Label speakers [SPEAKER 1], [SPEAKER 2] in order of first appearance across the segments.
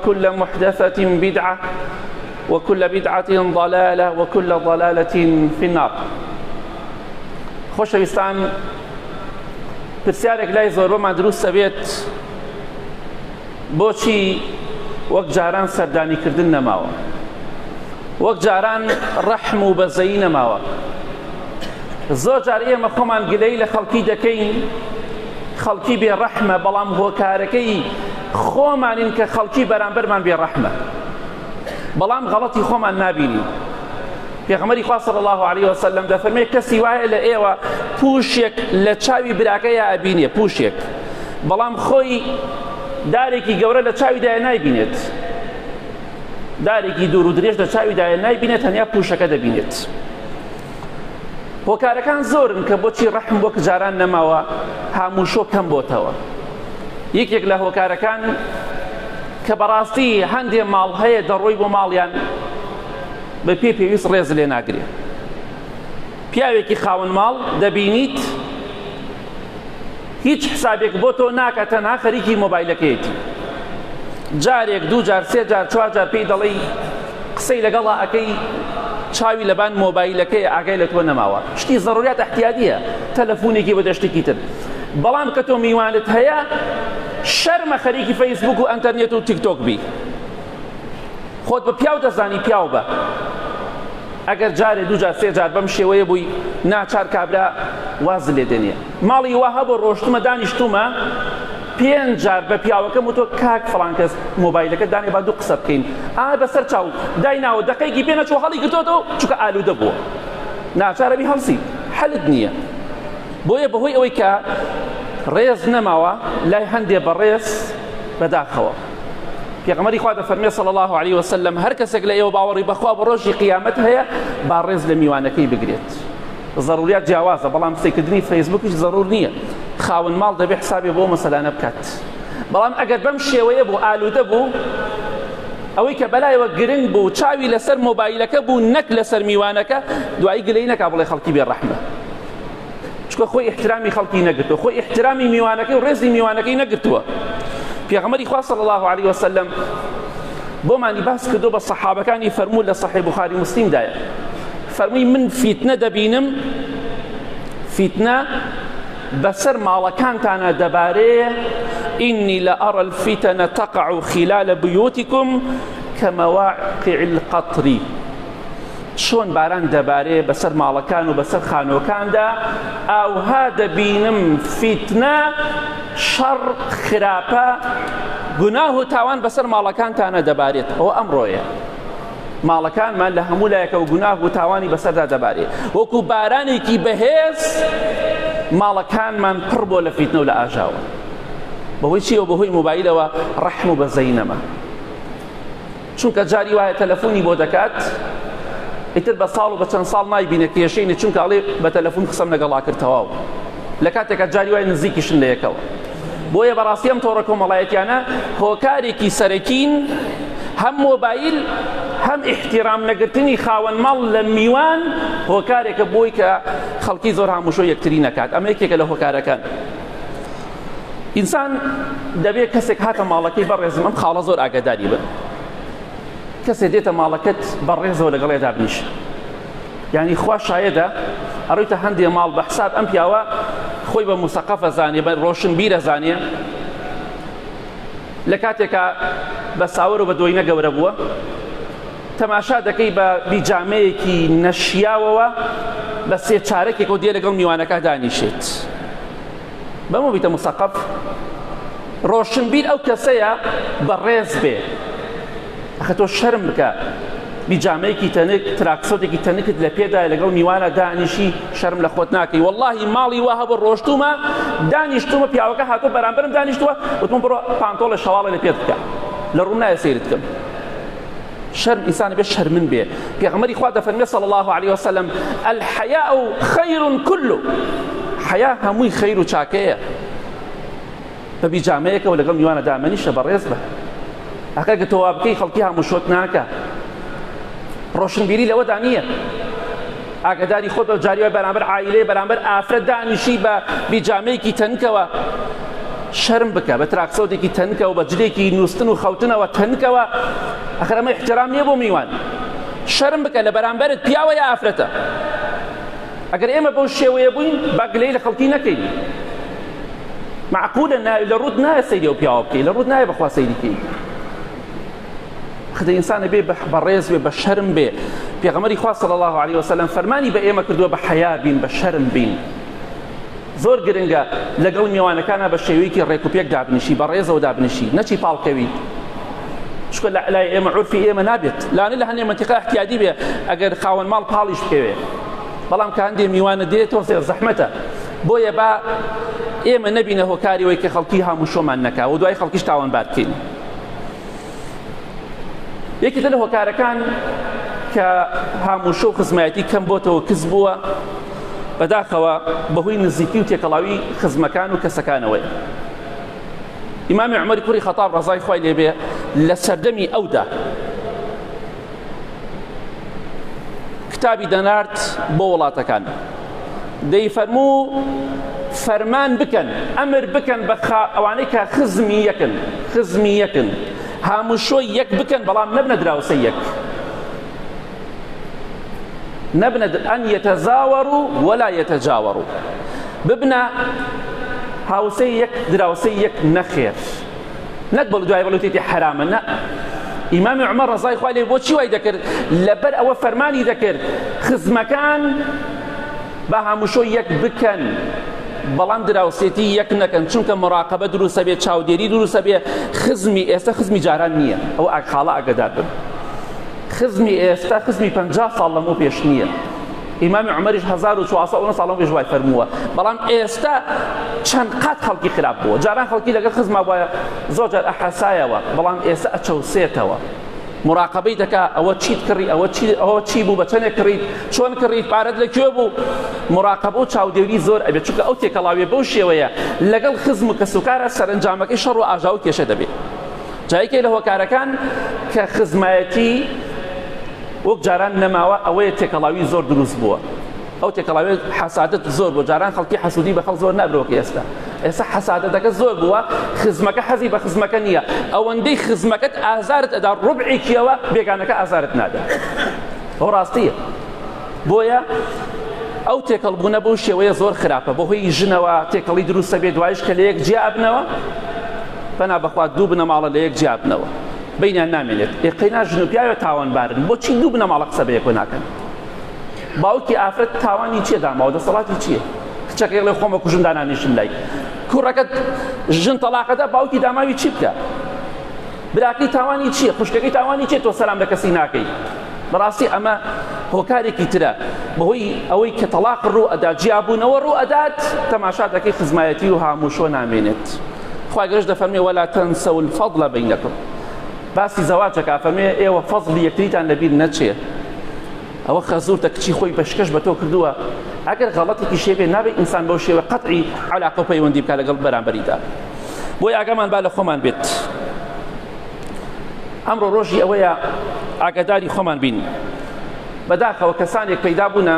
[SPEAKER 1] كل محدثة بدعة وكل بدعة ضلالة وكل ضلالة في النار. خۆشەویستان پرسیارێک لای زۆربەمان دروست دەبێت بۆچی وەک جاران سەردانیکردن نەماوە وەک جاران ڕەحم و بەزەیی نەماوە زۆر جار ئێمە خۆمان گلەیی لە خەڵکی دەکەین خەڵکی بێ ڕەحمە بەڵام هۆکارەکەی خۆمانین کە خەڵکی بەرامبەرمان بێ ڕەحمە بەڵام غەڵەتی خۆمان نابینین پێغەمبەری خوا صلی الله علیه وسلم دەفەرمێ کەسی وایە لە ئێوە پوشێک لە چاوی براکەیا ئەبینێ پوشێک بەڵام خۆی دارێکی گەورە لە چاویدایە نایبینێت دارێکی دوور و درێژ لە چاویدایە نایبینێت تەنیا پوشەکە دەبینێت هۆکارەکان زۆرن کە بۆچی ڕەحم وەک جاران نەماوە هاموشۆ کەم بۆتەوە یەکێک لە هۆکارەکان کە بەڕاستی هەندێ ماڵ هەیە دەڕۆی بۆ ماڵیان بە پێ پێویست ڕێز لێ ناگرێ پیاوێکی خاوەن ماڵ دەبینیت هیچ حسابێک بۆ تۆ ناکە تەنها خەریکی مۆبایلەکەیەتی جارێک دوو جار سێ جار چوار جار پێی دەڵێی قسەی لەگەڵا ئەکەی چاوی لەبان مۆبایلەکەی ئاگای لە تۆ نەماوە شتی زەڕوریات احتیادیە تەلەفونێکی بە دەشتێکی تر بەڵام کە تۆ میوانت هەیە شەرمە خەریکی فەیسبوک و ئەنتەرنێت و تیکتۆک بی خۆت بە پیاو دەزانی پیاو بە ئەگەر جارێ دوو جار سێ جار بەم شێوەیە بووی ناچار کابرا واز لێ دێنێ ماڵی وا هەبوو ڕۆشتمە دانیشتومە پێنج جار بە پیاوەکەم وتووە کاک فڵان کەس مۆبایلەکە دانێ با دوو قسە بکەین ئا بەسەر چاو دایناوە دەقەیەکی پێ نەچووە هەڵی گرتۆتەوە چونکە ئالوودە بووە ناچارە بی هەڵسی حەلت نییە بۆیە بەهۆی ئەوەی کە ڕێز نەماوە لای هەندێ بەڕێز بەداخەوە پێغەمبەری خوا دەفەرمێ صلی الله علیه وسلم هەر کەسێک لە ئێوە باوەڕی بەخوا بە ڕۆژی قیامەت هەیە با ڕێز لە میوانەکەی بگرێت زەروریات جیاوازە بەڵام قسەکردنی فەیسبوکیش زەرور نییە خاوەن ماڵ دەبێ حسابێ بۆ مەسەلانە بکات بەڵام ئەگەر بەم شێوەیە بوو ئالوودە بوو ئەوەی کە بەلایەوە گرنگ بوو چاوی لەسەر مۆبایلەکە بوو نەک لەسەر میوانەکە دوایی گلەی نەکا بڵێ خەڵکی بێ ڕەحمە چونکە خۆی ئیحترامی خەڵکی نەگرتووە خۆی ئیحترامی میوانەکەی و ڕێزی میوانەکەی نەگرتووە پێغەمبەری خوا صلی الله علیه وسلم بۆمانی باس کردو بە سەحابەکانی فەرموو لە صحیح بخاری مسلمدایە فەرمووی من فیتنە دەبینم فیتنە بەسەر ماڵەکانتانە دەبارێ إني لأرى الفتن تقع خلال بيوتكم كمواقع القطر چۆن باران دەبارێ بەسەر ماڵەکان و بەسەر خانووەکاندا، ئاوها دەبینم فیتنە، شەڕ، خراپە، گوناه و تاوان بەسەر ماڵەکانتانە دەبارێت. ئەوە ئەمڕۆیە. ماڵەکانمان لە هەموو لایەکەوە گوناه و تاوانی بەسەردا دەبارێ. وەکو بارانێکی بەهێز ماڵەکانمان پڕ بۆ لە فیتنە و لە ئاژاوە. بەهۆی چیەوە؟ بەهۆی مۆبایلەوە ڕەحم و بەزەیی نەما. چونکە جاری وایە تەلەفۆنی بۆ دەکات ئیتر بە ساڵ و بە چەند ساڵ نایبینێ کێشەی نیە چونکە ئەڵێ بە تەلەفۆن قسەم لەگەڵا کرد تەواو لە کاتێکا جاری وایە نزیکیشن لە یەکەوە بۆیە بەڕاستی ئەم تۆڕە کۆمەڵایەتیانە هۆکارێکی سەرەکین هەم مۆبایل هەم ئیحتیرام نەگرتنی خاوەن ماڵ لە میوان هۆکارێکە بۆی کە خەڵکی زۆر هاموشۆ یەکتری نەکات ئەمە یەکێکە لە هۆکارەکان ئینسان دەبێت کەسێک هاتە ماڵەکەی بەڕێزم ئەم خاڵە زۆر ئاگاداری بن کەسێ دێتە ماڵەکەت بەڕێزەوە لەگەڵێ دابنیش یعنی خوا شایەدە ئەڕۆیتە هەندێ ماڵ بە حساب ئەم پیاوە خۆی بە مسەقەفە زانێ بە ڕۆشنبیرە زانێ لە کاتێکا بە ساوەر و بە دۆینە گەورە بووە تەماشا دەکەی بە بیجامەیەکی نەشیاوەوە بە سێ چارەکێکەوە دێ لەگەڵ میوانەکە دانیشێت بەمە بیتە مسەقەف ڕۆشنبیر ئەو کەسەیە بەڕێز بێ ئەخە تۆ شەرم بکە بیجامەیەکی تەنک تراکسۆتێکی تەنکت لە پێدایە لەگەڵ میوانە دانیشی شەرم لە خۆت ناکەی واللهی ماڵی وا هەبوو ڕۆشتومە دانیشتومە پیاوەکە هاتووە بەرامبەرم دانیشتووە وتم بڕۆ پانتۆڵە شەواڵە لە پێت بکە لە ڕووم نایە سەیرت بکەم شەرم ئینسان بێ شەرمن بێ پێغەمبەری خوا دەفەرمێ صلی الله علیه وسلم الحیاء خیر كله حیا هەمووی خیر و چاکەیە بە بیجامەیەکەوە لەگەڵ میوانە دامەنیشە بەڕێز بە ئەکە کە تۆ وا بکەی خەڵکی هاموشۆت ناکە ڕۆشنبیری لەوەدا نییە ئاگداری خۆت بە جاری وای بەرامبەر عائیلەیە بەرامبەر ئافرەت دانیشی بە بیجامەیەکی تەنکەوە. شەرم بکە بە تراکسۆتێکی تەنکەوە بە جلێکی نووستن و خەوتنەوە تەنکەوە ئەخر ئەمە احترام نییە بۆ میوان شەرم بکە لە بەرامبەرت پیاوە یا ئافرەتە ئەگەر ئێمە بەو شێوەیە بووین با گلەی لە خەڵکی نەکەین معقولە لە ڕوت نایە سەیری ئەو پیاوە بکەی لە ڕوت نایە بەخوا سەیری کەی خدە ئینسان بێ بەڕێز بێ بە شەرم بێ پێغەمبەری خوا صلی الله علیه وسلم فەرمانی بە ئێمە کردووە بە حەیا بین بە شەرم بین زۆر گرنگە لەگەڵ میوانەکانە بە شێوەیەکی ڕێک و پێک دابنیشی بە ڕێزەوە دابنیشی نەچی پاڵکەوی چونکە لە لای ئێمە عورفی ئێمە نابێت لانە لە هەندێ مەنتیقە احتیادی بێ ئەگەر خاوەن ماڵ پاڵیش بکەوێ بەڵام کە هەندێ میوانە دێت تۆزێ زەحمەتە بۆیە با ئێمە نەبینە هۆکاری وەی کە خەڵکی هاموشۆمان نەکا و دوای خەڵکیش تاوانبار بکەین یەکێکە لە هۆکارەکان کە هاموشۆ و خزمایەتی کەم بۆتەوە کز بووە بەداخەوە بەهۆی نزیکی و تێکەڵاوی خزمەکان و کەسەکانەوەیە ئیمامی عومەری کوڕی خەتاب ڕەزای خوای لێبێ لە سەردەمی ئەودا کتابی دەنارد بۆ وڵاتەکان دەیفەرموو فەرمان بکەن ئەمر بکەن بە ئەوانەی کە خزمی یەکن خزمی یەکن هاموشۆی یەک بکەن بەڵام نەبنە دراوسە یەک نەبنە ئەن یەتەزاوەڕو وەلا یەتەجاوەڕو ببنە هاوسەی یەک دراوسەی یەک نەخێر نەک بەڵ دوای بەڵێتێتی حرامە نە ئیمامی عومەر ڕەزای خوای لێ بۆچی وای دەکرد لەبەر ئەوە فەرمانی دەکرد خزمەکان با هاموشۆ یەک بکەن بەڵام دراوسێتی یەک نەکەن چونکە مراقبە دروستە بێ چاودێری دروستە بێ خزمی ئێستا خزمی جاران نییە ئەو ئاکخاڵە ئاگدار بن خزمی ئێستا خزمی پ ساڵ لەمەو پێش نییە ئیمامی عومەریش 1400 ساڵ لەمەو پێش وای فەرمووە بەڵام ئێستا چەند قات خەڵکی خراپ بووە جاران خەڵکی لەگەڵ خزما وایە زۆر جار ئەحەسایەوە بەڵام ئێستا ئەچەوسێتەوە مراقبەی دەکا ئەوە چیت کڕی ئەوە چی ئەوە چی بوو بە چەندێک کڕیت چۆن کڕیت پارەت لە کوێ بوو مراقبە و چاودێری زۆر ئەبێت چونکە ئەو تێکەڵاویە بەو شێوەیە لەگەڵ خزم و کەسوکارە سەرەنجامەکەی شەڕ و ئاژاوە کێشە دەبێت جا یەکێ لە هۆکارەکان کە خزمایەتی وەک جاران نەماوە ئەوەیە تێکەڵاوی زۆر دروست بووە ئەو تێکەڵاوی حەسادەت زۆر بۆ جاران خەڵکی حەسوودی بە خەڵ زۆر نابرۆکە ئێستا ئێستا حەسادەتەکە زۆر بووە خزمەکە حەزی بە خزمەکە نییە ئەوەندەی خزمەکەت ئازارت ئەدا ڕبعێکیەوە بێگانەکە ئازارت نادا ئەو ڕاستیە بۆیە ئەو تێکەڵبوونە بەو شێوەیە زۆر خراپە بەهۆی ژنەوە تێکەڵی دروستە بێ دوایش کە لە یەک جیا ئەبنەوە پەنا بەخوا دوو بنەماڵە لە یەک جیا بنەوە بینیان نامێنێت ئێقەینا ژن و پیاوە تاوانبارن بۆچی دوو بنەماڵە قسە بە یەکۆ ناکەن باوکی ئافرەت تاوانی چییە داماوە دەسەڵاتی چییە کچەکەی ڵێ خۆمە کوژم دانانیشم لای کوڕەکە ژن تەلاقەدا باوکی داماوی چی بکە براکەی تاوانی چییە خوشکەکەی تاوانی چیە تۆ سەلام لە کەسی ناکەی بەڕاستی ئەمە هۆکارێکی ترە بەهۆی ئەوەی کە تەلاق ڕوو ئەدا جیابوونەوە ڕوو ئەدات تەماشا دەکەی خزمایەتی و هاموشۆ نامێنێت خوای گەورەش دەفەرمێ ولا تنسوا الفضل بینکم باسی زەواجەکە فەرمێ ئێوە فەزڵی یەکتریتان لەبیر نەچێ ئەوە خەزورتە کچی خۆی پێشکەش بە تۆ کردووە ئەگەر غەڵەتێکی شێبێ نابێت ئینسان بەو شێوە قەتعی علاقە و پەیوەندی بکە لەگەڵ بەرامبەریدا بۆی ئاگامان با لە خۆمان بێت ئەمڕۆ ڕۆژی ئەوەیە ئاگاداری خۆمان بین بەداخەوە کەسانێک پەیدا بوونە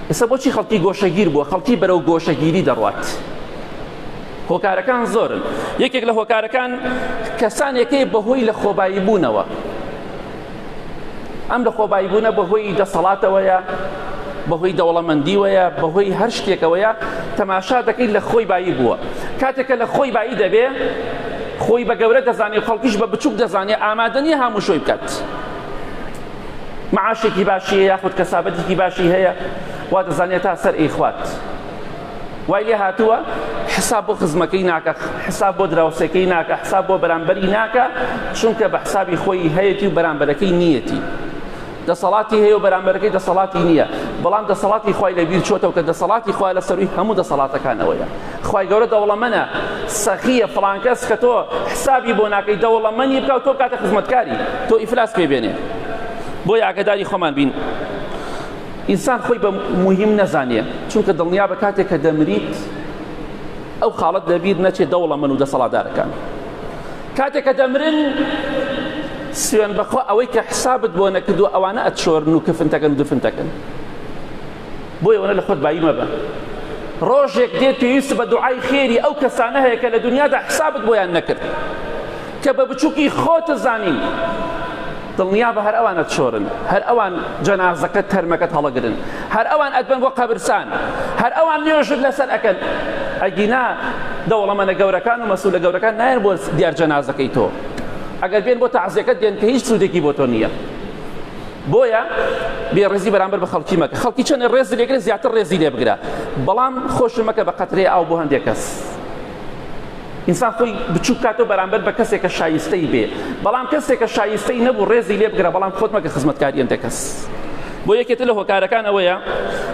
[SPEAKER 1] ئێستا بۆچی خەڵکی گۆشەگیر بووە خەڵکی بەرەو گۆشەگیری دەڕوات هۆکارەکان زۆرن یەکێک لە هۆکارەکان کەسانێکی بەهۆی لە خۆبایی بوونەوە ئەم لە خۆبایی بوونە بەهۆی دەسەڵاتەوەیە بەهۆی دەوڵەمەندیوەیە بەهۆی هەر شتێکەوەیە تەماشا دەکەیت لە خۆی بایی بووە کاتێکە لە خۆی بایی دەبێ خۆی بە گەورە دەزانێ خەڵکیش بە بچوک دەزانێ ئامادە نییە هاموشۆی بکات معاشێکی باشی هەیە یاخود کەسابەتێکی باشی هەیە وا دەزانێت تا سەر ئەیخوات وای لێ هاتووە حساب بۆ خزمەکەی ناکە حساب بۆ دراوسێکەی ناکە حساب بۆ بەرامبەری ناکە چونکە بە حسابی خۆی هەیەتی و بەرامبەرەکەی نیەتی دەسەڵاتی هەیە و بەرامبەرەکەی دەسەڵاتی نییە بەڵام دەسەڵاتی خوای لەبیر چۆتەوە کە دەسەڵاتی خوا لە سەروی هەموو دەسەڵاتەکانەوەیە خوای گەورە دەوڵەمەنە سەخیە فڵانکەس کە تۆ حسابی بۆ ناکەی دەوڵەمەنی بکە و تۆ بکاتە خزمەتکاری تۆ ئیفلاس پێ بێنێ بۆیە ئاگاداری خۆمان بین ئینسان خۆی بە موهیم نەزانێ چونکە دڵنیا بە کاتێک کە دەمریت ئەو خاڵت لەبیر نەچێت دەوڵەمەن و دەسەڵاتدارەکان کاتێک کە دەمرن سوێن بەخوا ئەوەی کە حسابت بۆ نەکردو ئەوانە ئەتشۆرن و کفنتەکەن و دفنتەکەن بۆیە ئەوەنە لە خۆت بایی مەبە. ڕۆژێک دێت پێویست بە دوعای خێری ئەو کەسانە هەیە کە لە دنیادا حسابت بۆیان نەکرد کە بە بچووکی خۆتە زانین دڵنیا بە هەر ئەوانە چۆرن هەر ئەوان جەنازەکەت تەرمەکەت هەڵەگرن هەر ئەوان ئەتبەن بۆ قەبرسان هەر ئەوان نوێژت لەسەر ئەکەن ئەگینا دەوڵەمەنە گەورەکان و مەسولە گەورەکان نایەن بۆ دیار جەنازەکەی تۆ ئەگەر بێن بۆ تەعزیەکەت دێن کە هیچ سوودێکی بۆ تۆ نییە بۆیە بێڕێزی بەرامبەر بە خەڵکی مەکە خەڵکی چەندێ ڕێز لێگرە زیاتر ڕێزی لێ بگرە بەڵام خۆش مەکە بە قەترەی ئاو بۆ هەندێک کەس ئینسان خۆی بچوک کاتەوە بەرامبەر بە کەسێک کە شایستەی بێ بەڵام کەسێک کە شایستەی نەبوو ڕێزی لێ بگرە بەڵام خۆت مەکە خزمەتکاری هەندێک کەس بۆ یەکێتر لە هۆکارەکان ئەوەیە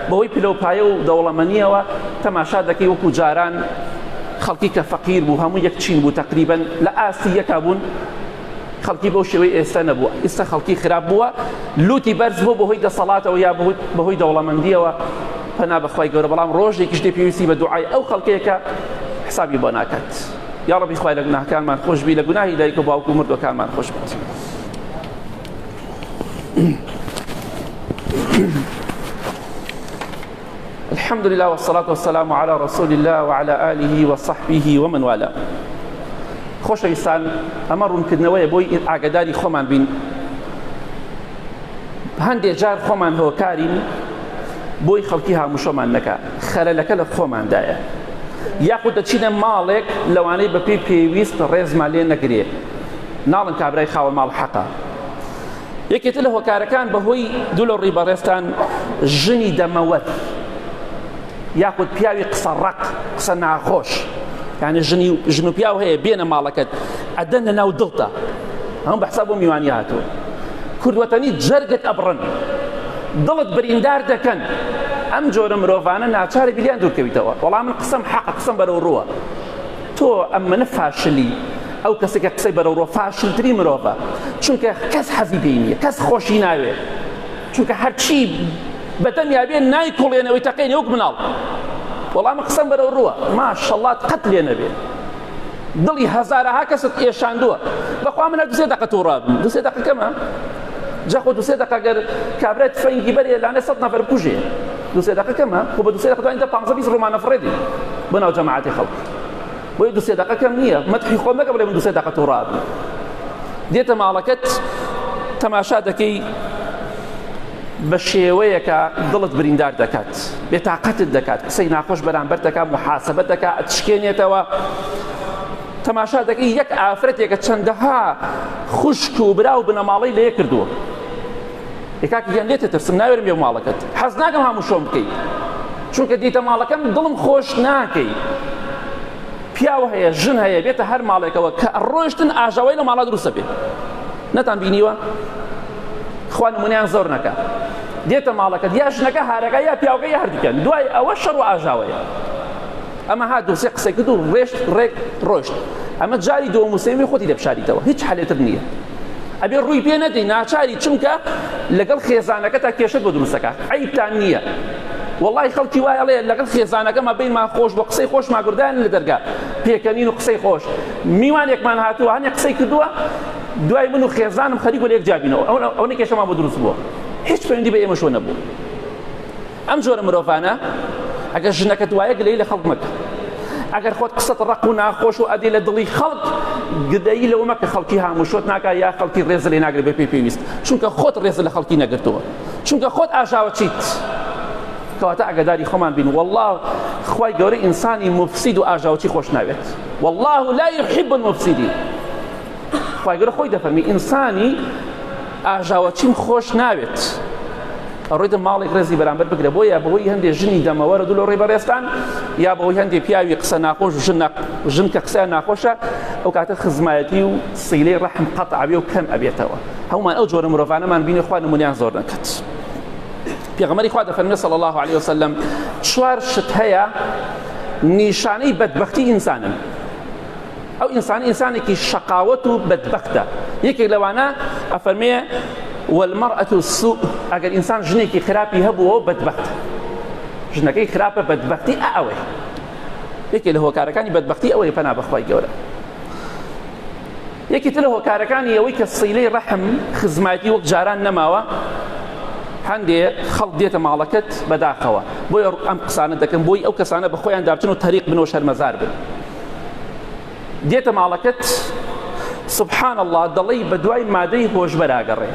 [SPEAKER 1] بەهۆی پلە و پایە و دەوڵەمەنیەوە تەماشا دەکەی وەکو جاران خەڵکی کە فەقیر بوو هەموو یەک چین بوو تقریبا لە ئاستی یەکا بوون خەڵکی بەو شێوەی ئێستا نەبووە ئێستا خەڵکی خراپ بووە لوتی بەرز بوو بەهۆی دەسەڵاتەوە یا بەهۆی دەوڵەمەندیەوە پەنا بەخوای گەورە بەڵام ڕۆژێکیش دێ پێویستی بە دوعای ئەو خەڵکەیە کە حسابی بۆ ناکات یا ڕەبی خوای لە گوناهەکانمان خۆش بی لە گوناهی دایک و باوک و مردوەکانمان خۆش بێت. الحمد لله والصلاة والسلام على رسول الله وعلى آله وصحبه ومن والاه خۆشەویستان ئەمە ڕوونکردنەوەیە بۆی ئاگداری خۆمان بین هەندێ جار خۆمان هۆکارین بۆی خەڵکی هاموشۆمان نەکا خەلەلەکە لە خۆماندایە یاخود دەچینە ماڵێک لەوانەی بەپێی پێویست ڕێزمان لێ نەگرێ ناڵن کابرای خاوەن ماڵ حەقە یەکێتر لە هۆکارەکان بەهۆی دوو لە ڕی بەڕێزتان ژنی دەمەوەر یاخود پیاوی قسە ڕەق قسە ناخۆش یعنی ژنی ژن و پیاو هەیە بێنە ماڵەکەت ئەدەن لە ناو دڵتە هەم بە حساب بۆ میوانی هاتووە کوردوەتەنی جەرگت ئەبڕن دڵت بریندار دەکەن ئەم جۆرە مرۆڤانە ناچاری بیلیان دوورکەویتەوە وەڵام من قسەم حەقە قسەم بەرەو ڕووە تۆ ئەم منە فاشلی ئەو کەسێک کە قسەی بەرەو ڕووە فاشلترین مرۆڤە چونکە کەس حەزی پێی نییە کەس خۆشی ناوێ چونکە هەرچی بەدەمیا بێ نایکوڵێنەوەی تەقێنێ وەک مناڵ وەڵا من قسەم بەرەو ڕووە ماشەڵات قەت لێ نەبێ دڵی هەزارەها کەست ئێشاندووە بەخوا من دوسێ دەقە تووڕە بم دوسێ دەقە کەمە جا خۆ دوسێ دەقە گەر کابرای تفەنگی بەرێ لانێ سەد نەفەر بکوژێ دوسێ دەقە کەمە خۆ بە دوسێ دەقە توانین دە پانزە 20 ڕۆمانە فڕێدی بۆ ناو جەماعەتی خەڵک بۆیە دوسێ دەقە کەم نییە مەدحی خۆم مەکە بڵێ من دوسێ دەقە تووڕە بم دێتە ماڵەکەت تەماشا دەکەی بە شێوەیەکە دڵت بریندار دەکات بێتاقەتت دەکات قسەی ناخۆش بەرامبەر دەکات محاسبە دەکات ئەتشکێنێتەوە تەماشا دەکەی یەک ئافرەتێکە چەندەها خوشک و برا و بنەماڵەی لێ کردووە کاکە گیان لێتە ترسم ناوێرم بێ ماڵەکەت حەز ناکەم هەموو شۆم بکەیت چونکە دیتە ماڵەکەم دڵم خۆش ناکەی پیاو هەیە ژن هەیە بێتە هەر ماڵێکەوە کە ڕۆشتن ئاژاوەی لە ماڵا دروستە بێ نەتان بینیوە خوا نمونەیان زۆر نەکا دێتە ماڵەکەت یا ژنەکە هارەکە یا پیاوەکە یا هەردووکیان دوای ئەوە شەڕ و ئاژاوەیە ئەمە هات دووسێ قسەی کرد و ڕێشت ڕێک ڕۆشت ئەمە جاری دووەم و سێمی خۆتی دەبشاریتەوە هیچ حەلێتر نییە ئەبێ ڕووی پێ نەدەی ناچاری چونکە لەگەڵ خێزانەکە تا کێشت بۆ دروستەکە عیبتان نییە وەڵی خەڵکی وایە ئەڵێ لەگەڵ خێزانەکەمە بینمان خۆش بۆ قسەی خۆشمان گوردان لە دەرگا پێکەنین و قسەی خۆش میوانێکمان هاتووە هەنێ قسەی کردووە دوای من و خێزانم خەریک بوو لە یەک جیابینەوە ئەوەنە کێشەمان بۆ دروست بووە هیچ پەیوەندی بە ئێمەشەوە نەبوو ئەم جۆرە مرۆڤانە ئەگەر ژنەکەت وایە گلەیی لە خەڵک مەکە ئەگەر خۆت قسەت ڕق و ناخۆش و ئەدی لە دڵی خەڵک گدەیی لەوە مەکە خەڵکی هاموشۆت ناکا یا خەڵکی ڕێز لێ ناگرێت بە پێی پێویست چونکە خۆت ڕێز لە خەڵکی نەگرتووە چونکە خۆت ئاژاوە چیت کەواتە ئاگاداری خۆمان بین والله خوای گەورە ئینسانی مفسید و ئاژاوەچی خۆش ناوێت والله لا يحب المفسدين خوای گەورە خۆی دەفەرمی ئینسانی ئاژاوەچیم خۆش ناوێت ڕۆیتە ماڵێک ڕێزی بەرامبەر بگرە بۆیە بەهۆی هەندێک ژنی دەمەوەرە دوو لە ڕێ بەڕێزتان یا بەهۆی هەندێک پیاوی قسە ناخۆش و ژن ژن کە قسەیان ناخۆشە ئەو کاتە خزمایەتی و سیلەی ڕەحم قەتع ئەبێ و کەم ئەبێتەوە هەمومان ئەو جۆرە مرۆڤانەمان بینی خوا نمونیان زۆر نەکات پێغەمبەری خوا دەفەرمێ صلی الله علیه وسلم چوار شت هەیە نیشانەی بەدبەختی ئینسانن ئەو ئینسان ئینسانێکی شەقاوەت و بەدبەختە یەکێک لەوانە ئەفەرمێ والمرأة السوء ئەگەر ئینسان ژنێکی خراپی هەبووەوە بەدبەختە ژنەکەی خراپە بەدبەختی ئەوەی یەکێ لە هۆکارەکانی بەدبەختی ئەوەیە پەنا بەخوای گەورە یەکی تر لە هۆکارەکانی ئەوەی کە سیلەی ڕەحم خزمایەتی وەک جاران نەماوە. هەندێ خەڵک دێتە ماڵەکەت بەداخەوە بۆیە ئەم قسانە دەکەم بۆی ئەو کەسانە بە خۆیان دابچن و تەریق بن و شەرمەزار بن دێتە ماڵەکەت سبحان الله دەڵێی بەدوای مادەی هۆشبەراگەڕێ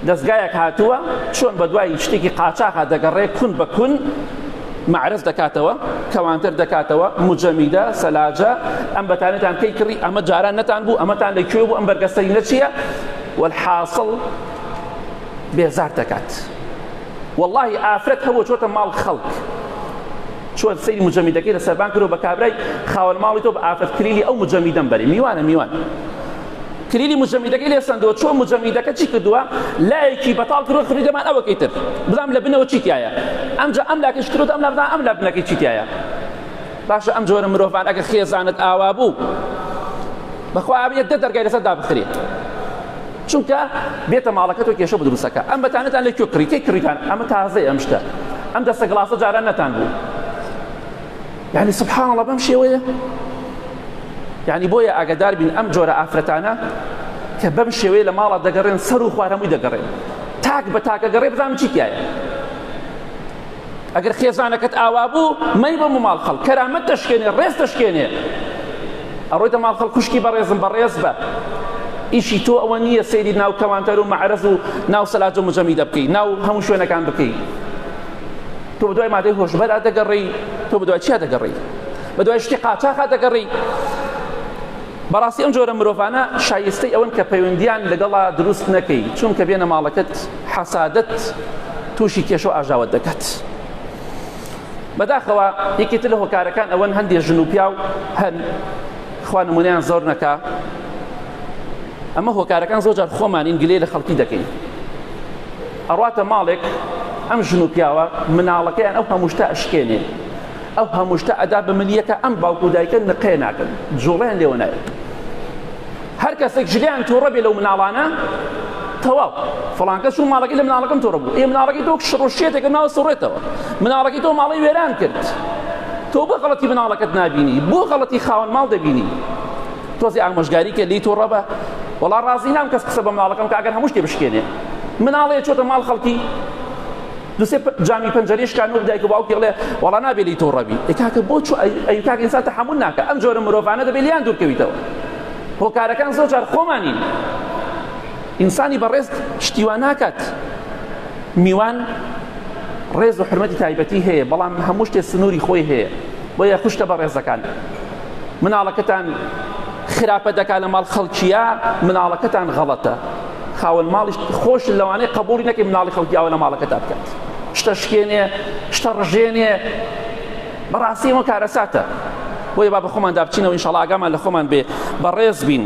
[SPEAKER 1] دەستگایەک هاتووە چۆن بەدوای شتێکی قاچاخا دەگەڕێ کون بە کون معرز دەکاتەوە کەوانتر دەکاتەوە مجەمیدە سەلاجە ئەم بەتانەتان کەی کڕی ئەمە جاران نەتان بوو ئەمەتان لە کوێ بوو ئەم بەرگەسەری نەچیە والحاصل بێزار دەکات واللهی ئافرەت هەبوو چۆتە ماڵ خەڵک چۆن سەیری مجەمیدەکەی لە سەربان کرد و بە کابرای خاوەن ماڵی تۆ بە ئافرەت کلیلی ئەو مجەمیدەم بەرێ میوانە میوان کلیلی مجەمیدەکەی لێ سەندەوە چۆن مجەمیدەکە چی کردووە لایەکی بەتاڵ کردووە خری دەمان ئەوەکەی تر بزانم لە بنەوە چی تایە ئەمجا ئەم لاکەش کردووە ئەم لا بزانم ئەم لا بنەکەی چی تایە باشە ئەم جۆرە مرۆڤان ئەگەر خێزانت ئاوا بوو بەخوا ئابێت دە دەرگای لەسەر دابخرێ چونکە بێتە ماڵەکەت و کێشە بۆ دروستەکە ئەم بەتانەتان لە کوێ کڕی کەی کڕیتان ئەمە تازەیە ئەم شتە ئەم دەستە گڵاسە جاران نەتان بوو یعنی سبحان الله بەم شێوەیە یعنی بۆیە ئاگدار بین ئەم جۆرە ئافرەتانە کە بەم شێوەیە لە ماڵە دەگەڕێن سەر و خوار هەمووی دەگەڕێن تاک بە تاکە گەڕێ بزانم چی تایە ئەگەر خێزانەکەت ئاوا بوو مەی بە ماڵ خەڵک کەرامەت دەشکێنێ ڕێز دەشکێنێ ئەڕۆیتە ماڵ خەڵک خوشکی بەڕێزم بەڕێز بە ئیشی تۆ ئەوە نییە سەیری ناو کەوانتەر و مەعرەز و ناو سەلاجە مجەمیدە بکەی ناو هەموو شوێنەکان بکەی تۆ بەدوای مادەی هۆشبەرا دەگەڕێی تۆ بەدوای چیا دەگەڕێی بەدوای شتی قاچاخا دەگەڕێی بەڕاستی ئەم جۆرە مرۆڤانە شایستەی ئەوەن کە پەیوەندیان لەگەڵا دروست نەکەی چونکە بێنە ماڵەکەت حەسادەت تووشی کێشە و ئاژاوەت دەکات بەداخەوە یەکێتر لە هۆکارەکان ئەوەن هەندێ ژن و پیاو هەن خوا نمونەیان زۆر نەکا ئەمە هۆکارەکان زۆر جار خۆمانین گلەی لە خەڵکی دەکەین ئەڕاتە ماڵێک ئەم ژن و پیاوە مناڵەکەیان ئەو هەموو شتە ئەشکێنێ ئەو هەموو شتە ئەدا بە ملیەکە ئەم باوک و دایکە نقێ ناکەن جوڵیان لێوە نایەت هەر کەسێک ژلیان تووڕە بێ لەو مناڵانە تەواو فڵانکە چوو ماڵەکەی لە مناڵەکەم تووڕە بوو ئێ مناڵەکەی تۆ شڕۆشێتێکە ناوە سوڕێتەوە مناڵەکەی تۆ ماڵی وێران کرد تۆ بۆ غەڵەتی مناڵەکەت نابینی بۆ غەڵەتی خاوەن ماڵ دەبینی تۆزی ئامۆژگاری کە لی تووڕە بە وەڵا ڕازی نام کەس قسە بە مناڵەکەم کە ئەگەر هەموو شتێ بشکێنێ مناڵێ چۆتە ماڵ خەڵکی دوسێ جامی پەنجەرەی شکان و دایک و باوکی ئەڵێ وەڵا نابێ لێی تووڕە بی ئێ کاکە بۆ چۆ ئەی کاکە ئینسان تەحەمول ناکە ئەم جۆرە مرۆڤانە دەبێ لێیان دوور کەویتەوە هۆکارەکان زۆر جار خۆمانین ئینسانی بەڕێز شتی وا ناکات میوان ڕێز و حرمەتی تایبەتی هەیە بەڵام هەموو شتێ سنووری خۆی هەیە بۆیە خوشکە بەڕێزەکان مناڵەکەتان خراپە دەکا لە ماڵ خەڵکیە مناڵەکەتان غەڵەتە خاوەن ماڵیش خۆش لەوانەیە قبوڵی نەکەی مناڵی خەڵکی ئاوا لە ماڵەکەتا بکات شتە شکێنێ شتە ڕژێنێ بەڕاستی ئەمە کارەساتە بۆیە با بە خۆماندا بچینەوە ئینشاڵڵا ئاگامان لە خۆمان بێ بەڕێز بین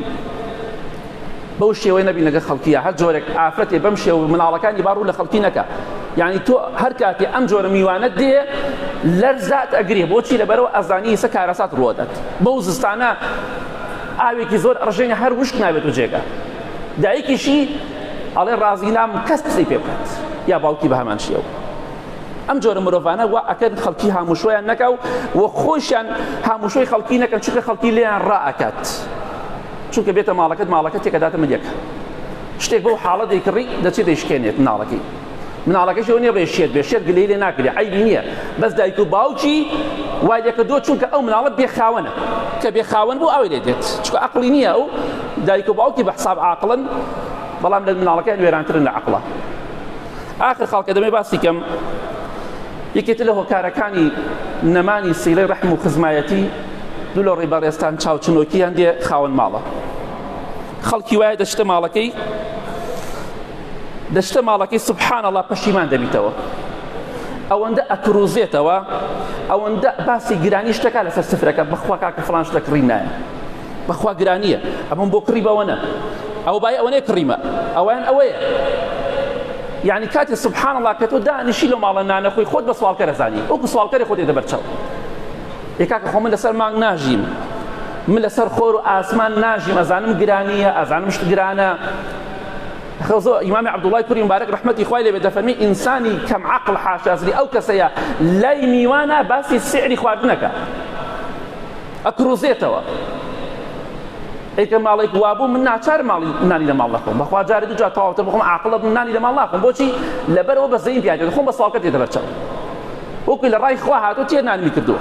[SPEAKER 1] بەو شێوەی نەبین لەگەڵ خەڵکیە هەر جۆرێک ئافرەتێ بەم شێوە مناڵەکانی با ڕوو لە خەڵکی نەکا یعنی تۆ هەر کاتێ ئەم جۆرە میوانە دێ لەرزات ئەگرێ بۆچی لەبەرەوە ئەزانی ئێستا کارەسات ڕووەدات بەو زستانە ئاوێکی زۆر ئەڕژێنە هەر وشک نابێت و جێگا دایکیشی ئەڵێ ڕازی نام کەس قسەی پێ بکات یا باوکی بە هەمان شێوە ئەم جۆرە مرۆڤانە وا ئەکەن خەڵکی هاموشۆیان نەکا و و خۆشیان هاموشۆی خەڵکی نەکەن چونکە خەڵکی لێیان ڕائەکات چونکە بێتە ماڵەکەت ماڵەکەت تێکەداتە ملیەکە شتێک بەو حاڵە دەیکڕی دەچێت دەیشکێنێت مناڵەکەی مناڵەکەش ئەوە نییە بڵێ شێت بێ شێت گلەی لێ ناکرێ عەیبی نییە بەس دایک و باوکی وای لێکردووە چونکە ئەو مناڵە بێخاوەنە کە بێخاوەن بوو ئەوەی لێ دێت چونکە عەقڵی نییە ئەو دایک و باوکی بە حساب عاقڵن بەڵام لە مناڵەکەیان وێرانترن لە عەقڵە ئاخر خاڵکە دەمێ باسی کەم یەکێتە لە هۆکارەکانی نەمانی سیلەی ڕەحم و خزمایەتی دوو لە ڕێی بەڕێزتان چاوچنۆکی هەندێ خاوەن ماڵە خەڵکی وایە دەچتە ماڵەکەی دەچتە ماڵەکەی سبحان الله پەشیمان دەبیتەوە ئەوەندە ئەکروزێتەوە ئەوەندە باسی گرانی شتەکە لەسەر سفرەکە بەخوا کاکە فڵان شتە کڕی نایە بەخوا گرانیە ئەمەم بۆ کڕی بەوە نە ئەو بای ئەوەنەیە کڕیمە ئەویان ئەوەیە یعنی کاتێ سبحان الله کە تۆ دانیشی لەو ماڵە نانە خۆی خۆت بە سواڵکەرە زانی وەکو سواڵکەری خۆت دێتە بەرچاو ئێ کاکە خۆ من لەسەر مانگ ناژیم من لەسەر خۆر و ئاسمان ناژیم ئەزانم گرانیە ئەزانم شت گرانە خەزۆ ئیمامی عەبدوڵای کوڕی مبارەک ڕەحمەتی خوای لێ بێت دەفەرمی ئینسانی کەم عەقڵ حاشازری ئەو کەسەیە لای میوانە باسی سعری خواردنەکە ئەکڕوزێتەوە. ئەی کە ماڵێک وابوو من ناچار ماڵی نانی لە ماڵ نەخۆم بەخوا جارێ دوو جار تەواوتر بخۆم عاقڵە بم نانی لە ماڵ ناخۆم بۆچی لەبەرەوە بە زەین پیاێت خۆم بە ساڵکە دێتە بەرچاو وەکو لە ڕای خوا هاتوو تێ نانمی کردووە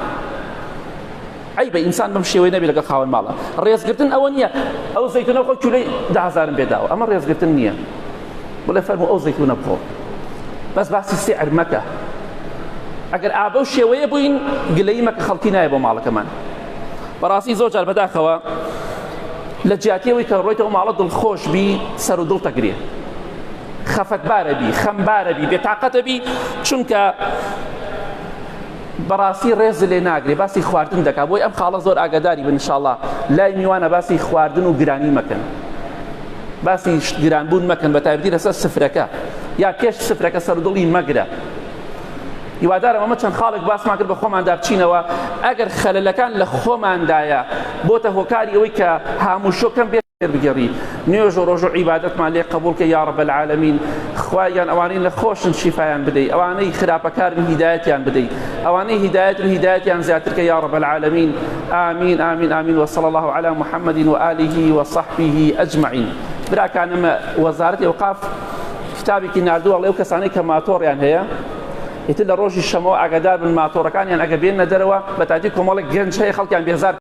[SPEAKER 1] عیبە ئینسان بەم شێوەی نەبێ لەگەڵ خاوەن ماڵە ڕێزگرتن ئەوە نییە ئەو زەیتونە بخۆ کیلۆی دە هەزارم پێداوە ئەمە ڕێزگرتن نییە بڵێ فەرموو ئەو زەیتونە بخۆ بەس باسی سعر مەکە ئەگەر ئابە و شێوەیە بووین گلەیی مەکە خەڵکی نایە بۆ ماڵەکەمان بەڕاستی زۆر جار بەداخەوە لە جیاتی ئەوەی کە ڕۆیتەوە ماڵە دڵخۆش بی سەر و دڵ تەگرێ خەفەتبارە بی خەمبارە بی بێتاقەتە بی چونکە بەڕاستی ڕێز لێ ناگرێ باسی خواردن دەکا بۆی ئەم خاڵە زۆر ئاگاداری بن انشاءاللە لای میوانە باسی خواردن و گرانی مەکەن باسی گرانبوون مەکەن بە تایبەتی لەسەر سفرەکە یا پێش سفرەکە سەر دڵی مەگرە هیوادارم ئەمە چەند خاڵێک باسمان کرد بە خۆماندا بچینەوە ئەگەر خەلەلەکان لە خۆماندایە بۆتە هۆکاری ئەوەی کە هاموشۆ کەم بێت بگەڕی نوێژ و ڕۆژ و عیبادەتمان لێ قبول کە یا رب العالمین خوایان ئەوانەی نەخۆشن شیفایان بدەی ئەوانەی خراپەکارن هیدایەتیان بدەی ئەوانەی هیدایەتن هیدایەتیان زیاتر کە یا رب العالمین آمین آمین آمین وصلی الله علی محمد وآله وصحبه اجمعین براکانم وەزارەتی ئەوقاف کتابێکی ناردووە ئەڵێ ئەو کەسانەی کە ماتۆڕیان هەیە ئیتر لە ڕۆژی شەمەوە ئاگادار بن ماتۆڕەکانیان ئەگە بێنە دەرەوە بەتایبەتی کۆمەڵێک گەنج هەیە خەڵکیان بێزار.